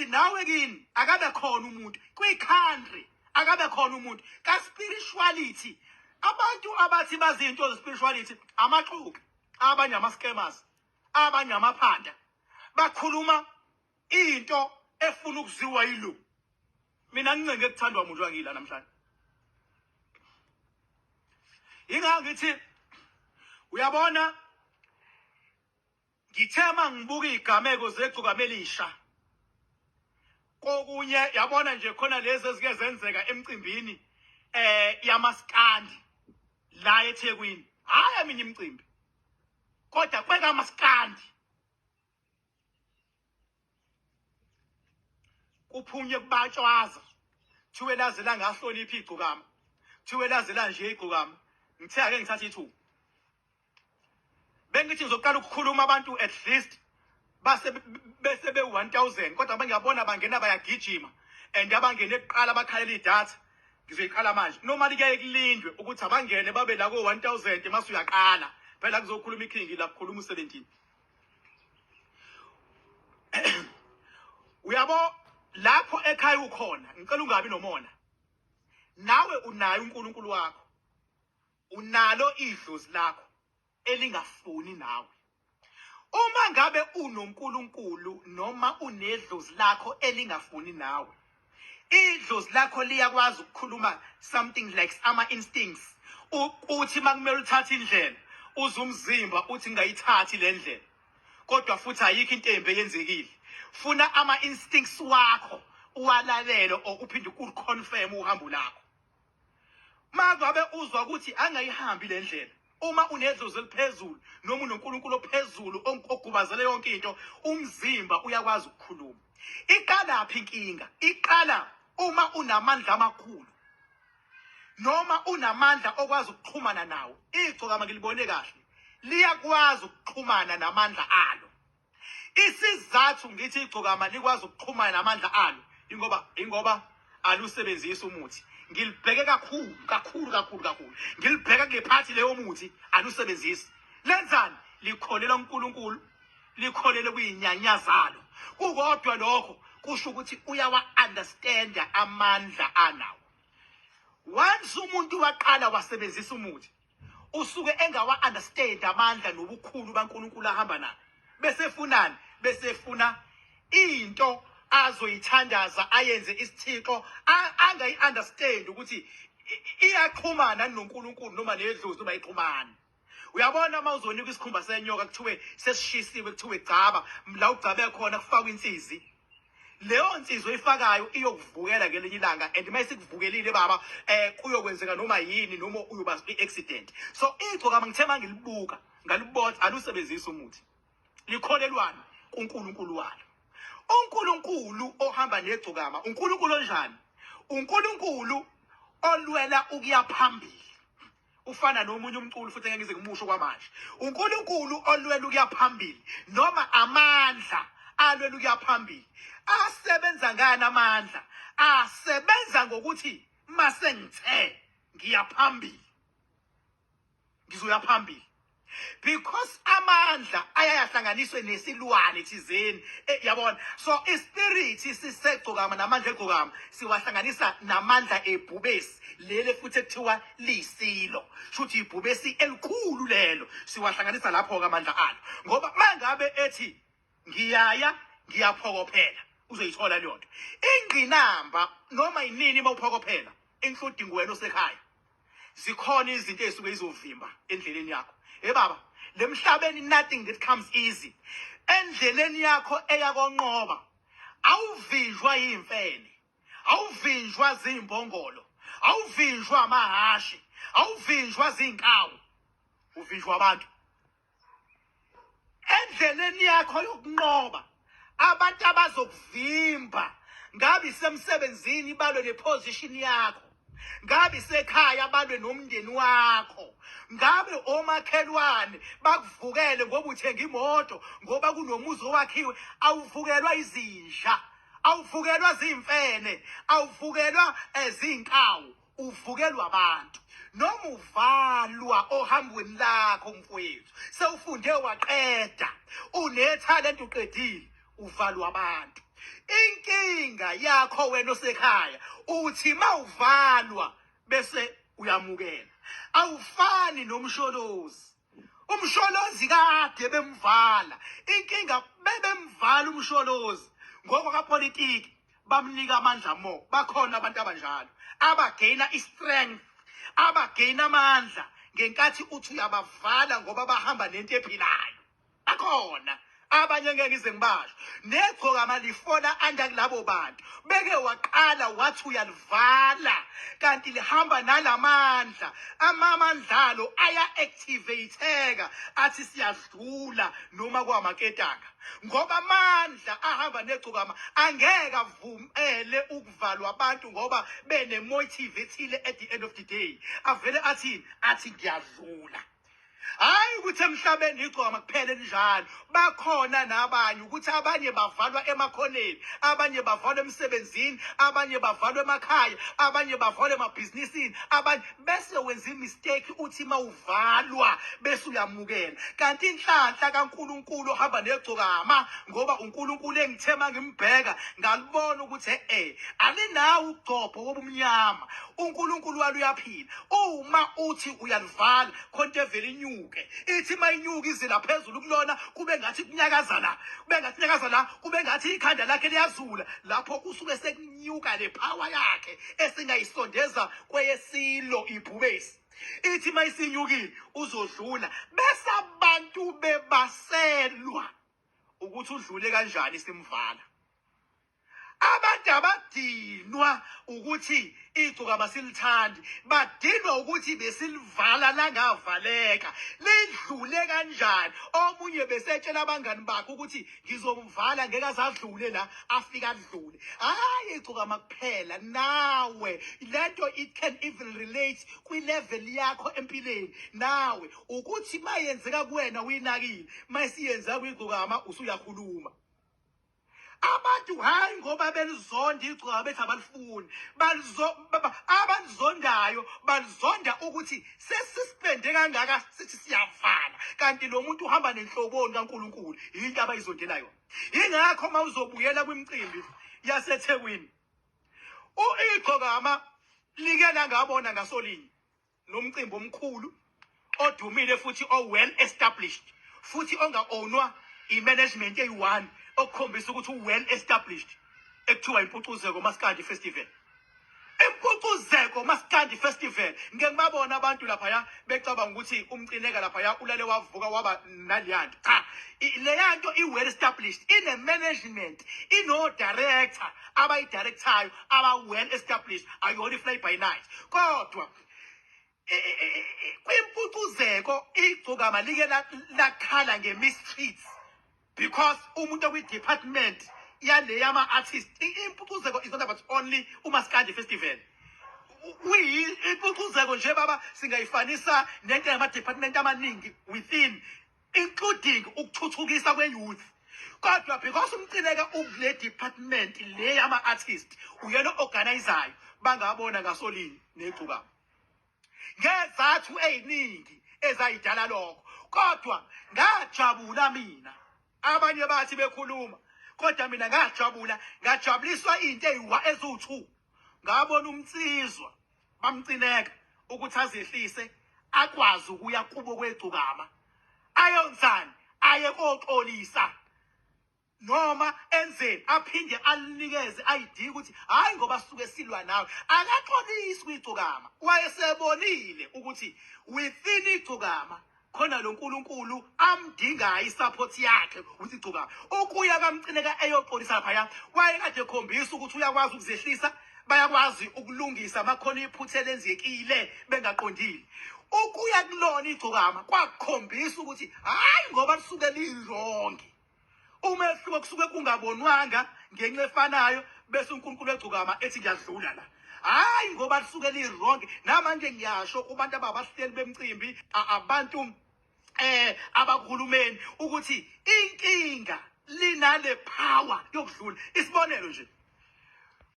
Ngithi nawe kini akabe khona umuntu kwi-country, akabe khona umuntu ka-spirituality. Abantu abathi bazi into ze-spirituality amaxuku, abanye ama-scammers, abanye amaphanda, bakhuluma into efuna ukuziwa yilu. Mina ngincenge kuthandwa umuntu wangila namhlanje. Ingakho ngithi uyabona, ngithe uma ngibuka iy'gameko zegcokama elisha kokunye, yabona nje khona lezi ezike zenzeka emcimbini yamaskandi la eThekwini. Hhayi eminye imicimbi, kodwa kwekamaskandi kuphunye kubatshwaza, kuthiwe laze langahlonipha igcokama, kuthiwe laze lanje igcokama. Ngithe ake ngithathe ithuba, bengithi ngizoqala ukukhuluma abantu at least base bese be 1000, kodwa bengiyabona bangena bayagijima, and abangene kuqala bakhalela idatha. Ngizoyiqala manje. Normally kuyaye kulindwe ukuthi abangene babe la ko 1000 mase uyaqala phela, kuzokhuluma iking la, kukhuluma u17. Uyabo, lapho ekhaya ukhona, ngicela ungabi nomona. Nawe unayo uNkulunkulu wakho, unalo idlozi lakho elingafuni nawe. Uma ngabe unoNkulunkulu noma unedlozi lakho elingafuni nawe, idlozi lakho liyakwazi ukukhuluma something like ama-instincts, uthi uma kumele uthathe indlela, uze umzimba uthi ngingayithathi le ndlela, kodwa futhi ayikho into embi eyenzekile. Funa ama-instincts wakho uwalalele, or uphinde uku-confirm uhambo lakho. Mangabe uzwa ukuthi angayihambi le ndlela, uma unedlozi eliphezulu noma unoNkulunkulu ophezulu ogubazele yonke into, umzimba uyakwazi ukukhuluma. Iqalaphi inkinga? Iqala uma unamandla amakhulu noma unamandla okwazi ukuxhumana nawo. Igcokama ngilibone kahle, liyakwazi ukuxhumana namandla alo. Isizathu ngithi igcokama likwazi ukuxhumana namandla alo ingoba alusebenzisi umuthi. Ngilibheke kakhulu kakhulu kakhulu kakhulu, ngilibheka kule phathi leyo muthi alusebenzisi. Lenzani? Likholelwa uNkulunkulu, likholele kuyinyanya zalo. Kukodwa lokho kusho ukuthi uyawa-understanda amandla anawo. Once umuntu waqala wasebenzisa umuthi, usuke engawa understand amandla nobukhulu baNkulunkulu ahamba nabo. Bese funani? Bese funa into azoyithandaza, ayenze isithixo, angayi understand ukuthi iyaxhumana noNkulunkulu noma nedlozi noma ayixhumani. Uyabona, uma uzonika isikhumba senyoka, kuthiwe sesishisiwe, kuthiwe gcaba la ugcabe khona, kufakwe insizi, leyo nsizwa oyifakayo iyokuvukela ngelinye ilanga, and uma isikuvukelile baba, kuyokwenzeka noma yini, noma uyoba i-accident. So igcokama ngithe uma ngilibuka ngalibona alusebenzisi umuthi, likholelwana kuNkulunkulu walo. UNkulunkulu ohamba negcokama uNkulunkulu onjani? UNkulunkulu olwela ukuya phambili. Ufana nomunye umculo futhi engeke ngize ngimusho kwamanje. UNkulunkulu olwela ukuya phambili, noma amandla alwela ukuya phambili. Asebenza ngani amandla? Asebenza ngokuthi mase ngithe ngiya phambili, ngizoya phambili, because amandla ayayahlanganiswe nesilwane thizeni. Yabona, so ispirit sisegcokama namandla egcokama siwahlanganisa namandla ebhubesi lele futhi ekuthiwa lisilo, shuthi ibhubesi elikhulu lelo, siwahlanganisa lapho-ke amandla alo. Ngoba mangabe ethi ngiyaya ngiyaphokophela, uzoyithola leyo nto. Ingqinamba noma yinini uma uphokophela, including wena osekhaya, zikhona izinto ezisuke izovimba endleleni yakho. Hey baba, lemhlabeni nothing that comes easy. Endleleni yakho eyakonqoba awuvinjwa yimfene, awuvinjwa zimbongolo, awuvinjwa amahashi, awuvinjwa zinkawu, uvinjwa abantu. Endleleni yakho yokunqoba abantu abazokuvimba, ngabe isemsebenzini balwe neposition yakho, ngabe isekhaya balwe nomndeni wakho, ngabe omakhelwane bakuvukele ngoba uthenga imoto, ngoba kunomuzi owakhiwe. Awuvukelwa izinja, awuvukelwa zimfene, awuvukelwa ezinkawu, uvukelwa abantu. Noma uvalwa ohambweni lakho mfowethu, sewufunde waqeda, unethalente, uqedile, uvalwa abantu. Inkinga Inkinga yakho wena osekhaya uthi mawuvalwa bese uyamukela. Awufani noMsholozi. UMsholozi kade bemvala. Inkinga bebemvala uMsholozi ngokwakapolitiki bamnika amandla mo. Bakhona abantu abanjalo abagaina i-strength, abagaina amandla ngenkathi uthi uyabavala ngoba bahamba nento ephilayo. Bakhona abanye ngeke ngize ngibasho. Negcokama lifola anda kulabo bantu. Beke waqala wathi uyalivala kanti lihamba nalamandla. Amamandlalo aya activateka athi siyadlula noma kwamaketanga. Ngoba amandla ahamba negcokama angeke avumele ukuvalwa abantu ngoba bene motive ethile at the end of the day. Avele athini? Athi ngiyadlula. Hayi ukuthi emhlabeni igcokama kuphela elinjalo, bakhona nabanye ukuthi abanye bavalwa emakhoneni, abanye bavalwa emsebenzini, abanye bavalwa emakhaya, abanye bavalwa emabhizinisini, abanye bese wenza imistake uthi mawuvalwa bese uyamukela. Kanti inhlanhla kaNkulunkulu ohamba negcokama, ngoba uNkulunkulu engithe mangimbheka ngalibona ukuthi alinawo ugcobho wobumnyama, uNkulunkulu walo uyaphila. Uma uthi uyalivala khonto evele inyuke, ithi mayinyuka izila phezulu kulona kube ngathi kunyakaza la, kube ngathi kunyakaza la, kube ngathi ikhanda lakhe liyazula. Lapho kusuke sekunyuka le power yakhe esingayisondeza kweyesilo ibhubesi. Ithi mayisinyukile uzodlula, bese abantu bebaselwa ukuthi udlule kanjani simvala. Abantu abadinwa ukuthi igcokama silithandi, badinwa ukuthi besilivala langavaleka, lidlule kanjani. Omunye besetshela abangani bakhe ukuthi ngizomvala ngeke azadlule la, afike adlule. Hayi igcokama kuphela, nawe lento it can even relate kwi-level yakho empilweni nawe, ukuthi mayenzeka kuwena uyinakile, mayisiyenzeka kwigcokama usuyakhuluma. Abantu hayi ngoba belizonda igcokama bethi abalifuni, abalizondayo balizonda ukuthi sesispende kangaka sithi siyavala, kanti lo muntu uhamba nenhloboni kaNkulunkulu, yinto abayizondela yona. Yingakho uma uzobuyela kwimicimbi yaseThekwini, igcokama like langabona ngasolinye nomcimbi omkhulu odumile futhi o well established futhi onga-ownwa i-management eyi-one, okukhombisa ukuthi u-well established, ekuthiwa Impucuzeko Maskandi Festival. Impucuzeko Maskandi Festival, ngike ngibabona abantu laphaya becabanga ukuthi umcineka laphaya ulale wavuka waba naleyanto. Cha, leyanto i-well established, ine-management, ino-director abayidirectayo aba-well established, ayona i-fly by night. Kodwa kwimpucuzeko igcokama like lakhala nge-mistreats, because umuntu okwi-department yale yama-artist, impucuzeko is not about only uMaskandi Festival. Impucuzeko nje baba singayifanisa nento yama-department amaningi within, including ukuthuthukisa kwe-youth. Kodwa because umcineka ukule department le yama-artist, uyena organizayo, bangabona ngasolinye negcokama ngezathu eziningi ezayidala lokho. Kodwa ngajabula mina, abanye bathi bekhuluma, kodwa mina ngajabula, ngajabuliswa into eyiwa eziwu-2. Ngabona umnsizwa bamcineka ukuthi azehlise akwazi ukuya kubo kwegcokama, ayonzani, aye koxolisa noma enzeni, aphinde alinikeze ID ukuthi hayi ngoba sisuke silwa nawe. Akaxolisi kwigcokama, wayesebonile ukuthi within igcokama khona lo nkulunkulu amdingayo isupport yakhe ukuthi igcokama. Ukuya kamcineka eyoxolisa laphaya, wayekade ekhombisa ukuthi uyakwazi ukuzehlisa, bayakwazi ukulungisa makhona iphutha elenzekile bengaqondile. Ukuya kulona igcokama kwakukhombisa ukuthi hayi ngoba lisuke lirongi, umehluko kusuke kungabonwanga ngenxa efanayo, bese uNkulunkulu egcokama ethi ngiyadlula la. Hayi ngoba lisuke lirongi. Namanje ngiyasho kubantu ababahleli bemcimbi, abantu abakuhulumeni, ukuthi inkinga linale power yokudlula. Isibonelo nje,